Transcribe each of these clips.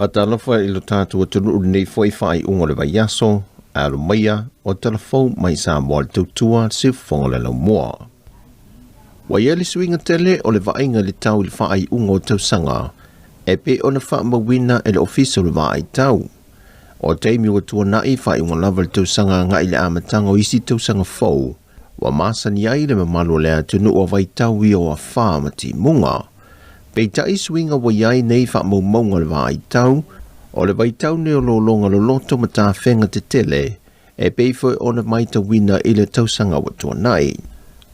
Faatalofa i lo tatou atunuu i lenei foi faaiuga o le vaiaso, ae alo maia o tala fou mai Samoa le tautua le siufofoga o le laumua. Ua i ai le suiga tele o le vaaiga i le tau i le faaiuga o tausaga e pei ona faamauina e le Ofisa o le Vaai Tau. O taimi ua tuanai faaiuga lava le tausaga agai i le amataga o isi tausaga fou, ua masani ai le mamalu o le atunuu a vaitau ia o afa ma timuga. Peitai suiga ua i ai nei faamaumauga o le vaai tau, o le vaitau nei o lologa loloto ma tafega tetele e pei foi ona matauina i le tausaga ua tuanai.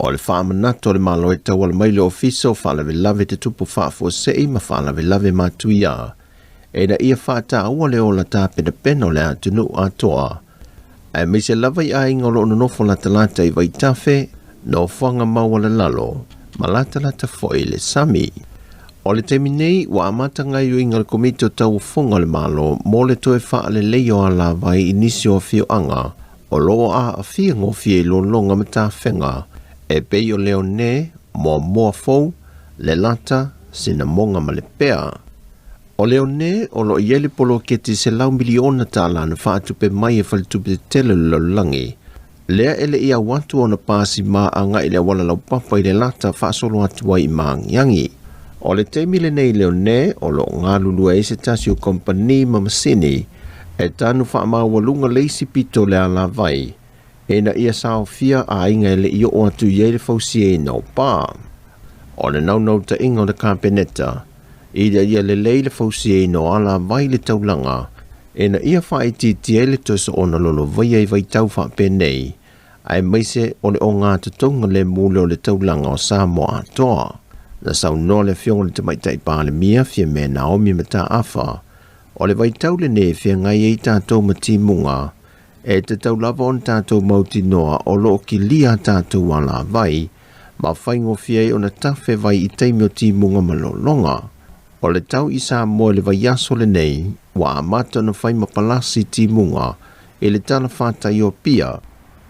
O le faamanatu a le Malo e tauala mai le Ofisa o Faalavelave Tutupu Faafuasei ma Faalavelave Matuia, ina ia faataua le ola tapenapena o le atunuu atoa, aemaise lava i aiga o lo o nonofo latalata i vaitafe, nofoaga maualalalo, ma latalata foi i le sami. O le taimi nei, ua amata gaoioiga a le Komiti o Tauofoga a le Malo mo le toe faaleleia o alavai i nisi o afioaga o lo o aafia gofie i lologa ma tafega e pei o Leone, Moamoa Fou, Lelata, Sinamoga ma Lepea. O Leone, o lo o i ai le poloketi $100 miliona na faatupe mai e Faletupe Tetele o le Lalolagi, lea e le i au atu ona pasi ma agai i le auala laupapa i Lelata faasolo atu ai i Maagiagi. O le taimi lenei i Leone, o lo o galulue ai se tasi o kamupani ma masini e tanu faamaualuga le isi pito o le alavai ina ia saofia aiga e le i oo atu i ai le fausiaina o pa. O le naunautaiga o le Kapeneta, ina ia lelei le fausiaina o alavai i le taulaga ina ia faaitiitia ai le toe soona lolovaia i vaitau faapenei, aemaise o le ogatotouga lemu lea o le taulaga o Samoa atoa. Na saunoa le Afioga i le Tamaitai Palemia Fiame Naomi Mataafa, o le vaitau lenei e feagai ai tatou ma timuga, e tatau lava ona tatou mautinoa o lo o kilia a tatou alavai ma faigofie ai ona tafe vai i taimi o timuga ma lologa. O le tau i Samoa i le vaiaso lenei, ua amata ona fai ma palasi timuga i le talafatai o Apia.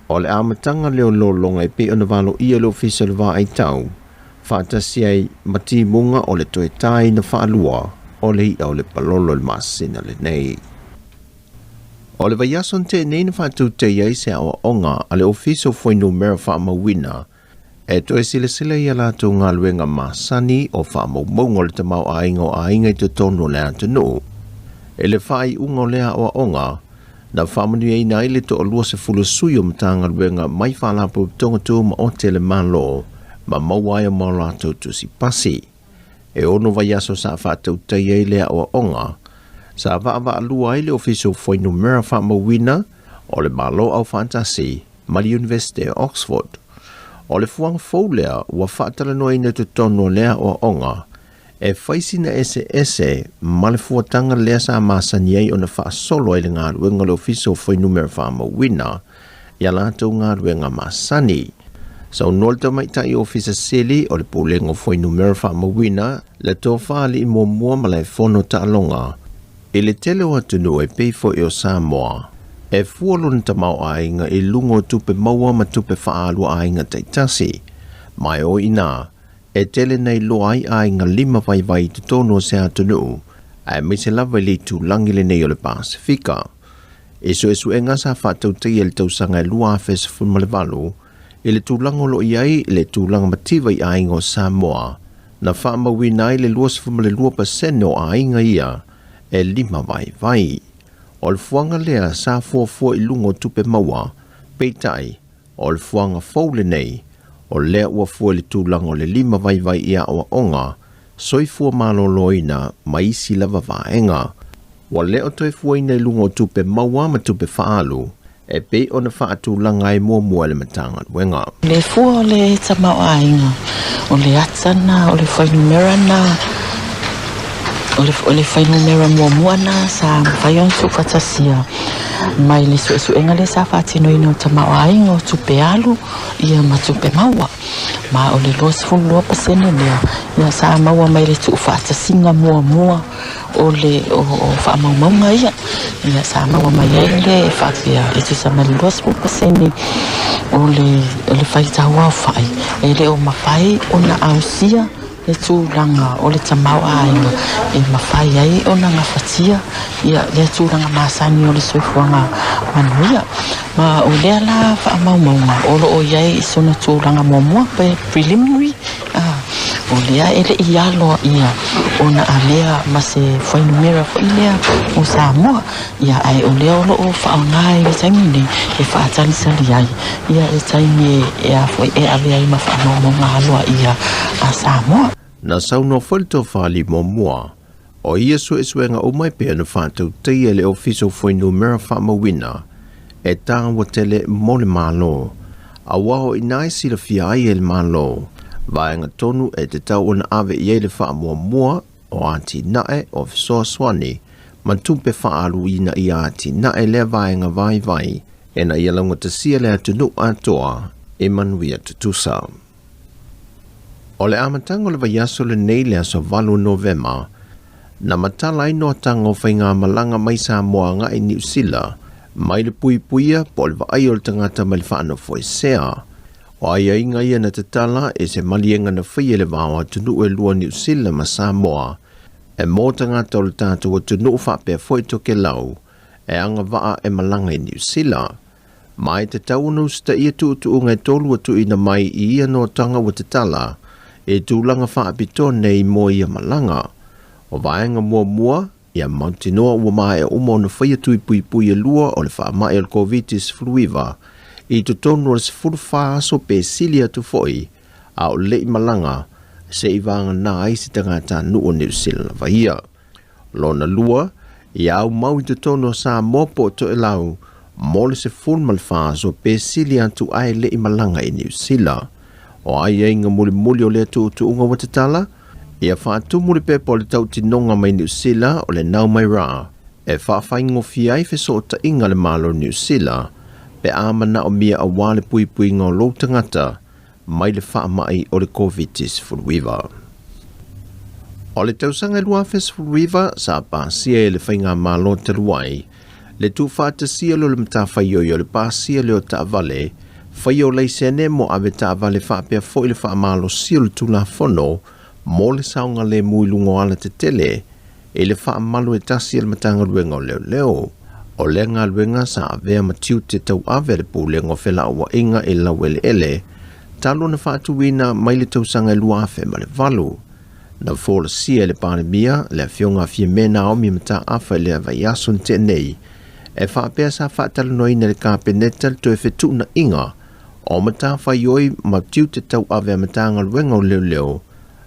O le amataga lea o lologa e pei ona valoia e le Ofisa o le Vaai Tau, faatasi ai ma timuga o le toe tāina faalua o le i'a o le palolo i le masina lenei. O le vaiaso na tea nei na faatautaia ai se aoaoga a le Ofisa o Fuainumera Faamauina e toe silasila i a latou galuega masani o faamaumauga o le tamaoaiga o aiga i totonu o le atunuu. I le faaiuga o lea aoaoga, na faamanuiaina ai le toalua sefulu sui o Matagaluega mai Faalapotopotoga Tumaoti a le Malo ma maua ai o ma latou tusi pasi. E ono vaiaso sa faatautaia ai le aoaoga, sa vaavaalua ai le Ofisa o Fuainumera Faamauina o le Malo Aufaatasi ma le Iunivesite o Oxford. O le fuaga fou lea ua faatalanoaina i totonu o lea aoaoga e fai sina eseese ma le fuataga lea sa masani ai ona faasolo ai le galuega o le Ofisa o Fuainumera Faamauina i a latou galuega masani. Saunoa le Tamaitai Ofisa Sili o le Pulega o Fuainumera Faamauina, le Tofa Alii Muamua Malaefono Taaloga, i le tele o atunuu e pei foi o Samoa, e fua lona tamaoaiga i luga o tupe maua ma tupe faaalu a aiga taitasi. Ma e o i inā, e tele na iloa ai aiga lima vaivai i totonu o se atunuu, aemaise lava i le itulagi lenei o le Pasefika. I suesuega sa faatautaia i le tausaga e 2018 i le tulaga o lo o i ai le tulaga mativa i aiga o Samoa, na faamauina ai le 22% o aiga ia e lima vaivai. O le fuaga lea sa fuafua i luga o tupe maua, peitai, o le fuaga fou lenei, o lea ua fua i le tulaga o le lima vaivai i aoaoga, soifua maloloina ma isi lava vaega. Ua le o toe fuaina i luga o tupe maua ma tupe faaalu e pei ona faatulaga ai muamua e le Matagaluega. Le fua o le tamaoaiga, o le ata na, o le fuainumera na, o le fuainumera muamua na sa mafai ona tuufaatasia mai le suesuega lea sa faatinoina o tamaoaiga o tupe alu ia ma tupe maua. Ma o le 22% lea ia sa maua mai le tuufaatasiga muamua o le o faamaumauga ia. Ia sa maua mai ai le faapea e tusa ma le 20% o le faitau aofai e le o mafai ona ausia. le tulaga o le tamaoaiga e mafai ai ona gafatia ia lea tulaga masani o le soifuaga manuia. Ma o lea la faamaumauga o lo o i ai i sona tulaga muamua pe preliminary, ā, o lea e le i aloaia ona avea ma se fuainumera foi lea o Samoa, ia ae o lea o lo o faaaoga i le taimi lenei e faatalitali ai ia le taimi e a foi e ave ai ma faamaumauga aloaia a Samoa. Na saunoa foi le Tofa Alii muamua, o ia suesuega uma e pei ona faatautaia e le Ofisa o Fuainumera Faamauina e taua tele mo le Malo, aua o i ina e silafia ai e le Malo vaega tonu e tatau ona ave i ai le faamuamua o atinae o fesoasoani ma tupe faaalu ina ia atinae lea vaega vaivai ina ia laugatasia le atunuu atoa e manuia tutusa. O le amataga o le vaiaso lenei le aso 8 Novema, na matala ai noataga o faigamalaga mai Samoa agai Niu Sila mai le puipuia po o le vaai o le tagata mai le faanofoesea. O aiaiga ia na tatala e se maliega na faia i le va o atunuu e lua Niu Sila ma Samoa e mō tagata o le tatou atunuu faapea foi Tokelau e agavaa e malaga i Niu Sila. Ma e tatau ona usitaia tuutuuga e tolu ua tuuina mai i ia noataga ua tatala e tulaga faapitoa nei mo ia malaga. O vaega muamua, ia mautinoa ua maea uma ona faia tui puipui e lua o le faamai o le Koviti-19 i totonu o le 14 aso pe sili atu foi a o le i malaga se i vagana ai se tagatanuu o Niu Sila lava ia. Lona lua, ia aumau i totonu o Samoa po o Toelau mo le 14 aso pe sili atu ae le i malaga i Niu Sila. O aiaiga mulimuli o lea tuutuuga ua tatala, ia faatumu le pepa o le tautinoga mai Niu Sila o le Nau Mai Rā e faafaigofie ai fesootaiga a le Malo o Niu Sila pe a manaomia aua le puipuiga o lou tagata mai le faamai o le Koviti-19. O le tausaga e 2019, sa pasia e le Faigamalo talu ai le tuufaatasia lea o le matafaioi o le pasia lea o taavale faia o laisene mo avetaavale faapea foi le faamalosia o le Tulafono mo le saogalemu i luga o alatetele i le faamalu e tasi a le Matagaluega o Leoleo. O lea galuega sa avea ma tiute tauave a le Pulega o Felauaiga i Laueleele talu ona faatuina mai le tausaga e 2008. Na folasia e le Palemia, le Afioga a Fiame Naomi Mataafa i lea vaiaso na tea nei, e faapea sa faatalanoaina e le Kapeneta le toe fetuunaiga o matafaioi ma tiute tauave a Matagaluega o Leoleo,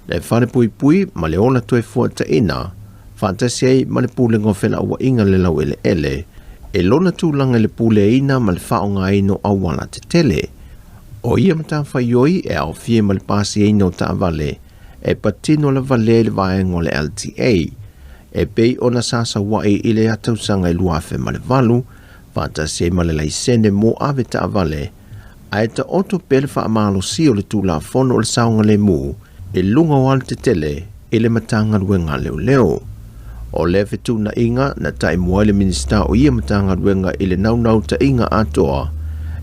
le Falepuipui ma le Ola Toefuataiina, faatasi ai ma le Pulega o Felauaiga le Laueleele, i lona tulaga i le puleaina ma le faaaogaina o auala tetele. O ia matafaioi e aofia ma le pasiaina o taavale e patino lava lea i le vaega o le LTA, e pei ona sa saua'i i le tausaga e 2008, faatasi ai ma le laisene mo ave taavale, ae taoto pea le faamalosia o le Tulafono o le Saogalemu i luga o alatetele i le Matagaluega a Leoleo. O lea fetuunaiga na taimua ai le Minisita o ia Matagaluega i le naunautaiga atoa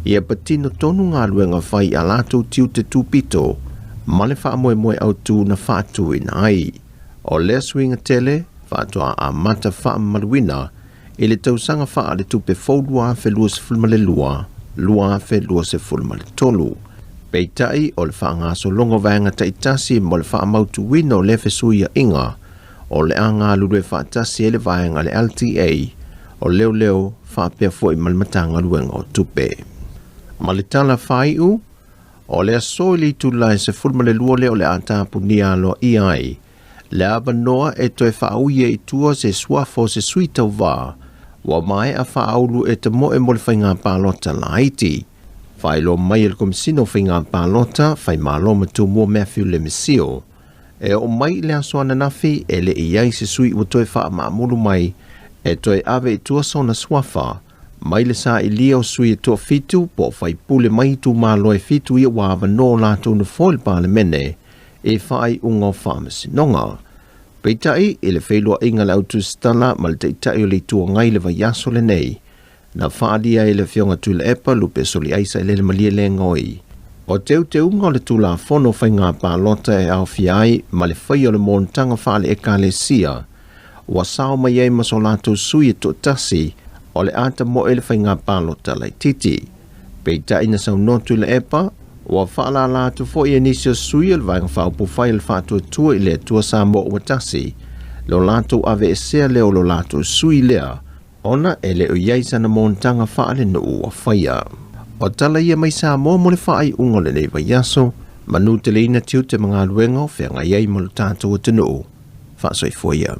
ia patino tonu galuega fai a latou tiute tupito ma le faamoemoe autu na faatuina ai. O lea suiga tele faatoa amata faamamaluina i le tausaga faaletupe fou 2022, 2023. Peitai, o le faagasologa o vaega taitasi mo le faamautuina o lea fesuiaiga, o le a galulue faatasi ai le vaega a le LTA, o Leoleo faapea foi ma le Matagaluega o Tupe. Ma le tala faaiu, o le aso i le itula e 12 lea o le a tapunia aloaia ai le avanoa e toe faaui ai i tua se suafa o se sui tauva ua maea faaulu e tamoe mo le faiga palota laiti. Faailoa mai e le Komesina o Faiga Palota, Faimalo ma Tumua Matthew Lemisio, e oo mai i le aso ananafi e le i ai se sui ua toe faamaamulu mai e toe ave i tua sona suafa mai le sailia o sui e toafitu po o faipule mai itumalo e fitu ia ua avanoa o latou nofoa i le Palemene i faaiuga o faamasinoga. Peitai, i le feiloaiga a le Autusitala ma le Taitai o le Itu Agai i le vaiaso lenei, na faaalia ai e le Afioga Tuilaepa Lupe Soliaisa i Lelemalie Lengoi. O teuteuga o le Tulafono o Faiga Palota e aofia ai ma le faia o le monotaga faale-Ekalesia, ua sao mai ai ma so latou sui e toatasi o le a tamoe le faiga palota laitiiti. Peitai na saunoa Tuilaepa, ua faalala atu foi e nisi o sui o le Vaega Faaupufai o le Faatuatua i le Atua Samoa ua Tasi lo latou aveesea lea o lo latou sui lea ona e le o i ai sana monotaga faalenuu ua faia. O tala ia mai Samoa mo le faaiuga o lenei vaiaso, manuteleina tiute ma galuega o feagai ai ma lo tatou atunuu. Faasoifua ia.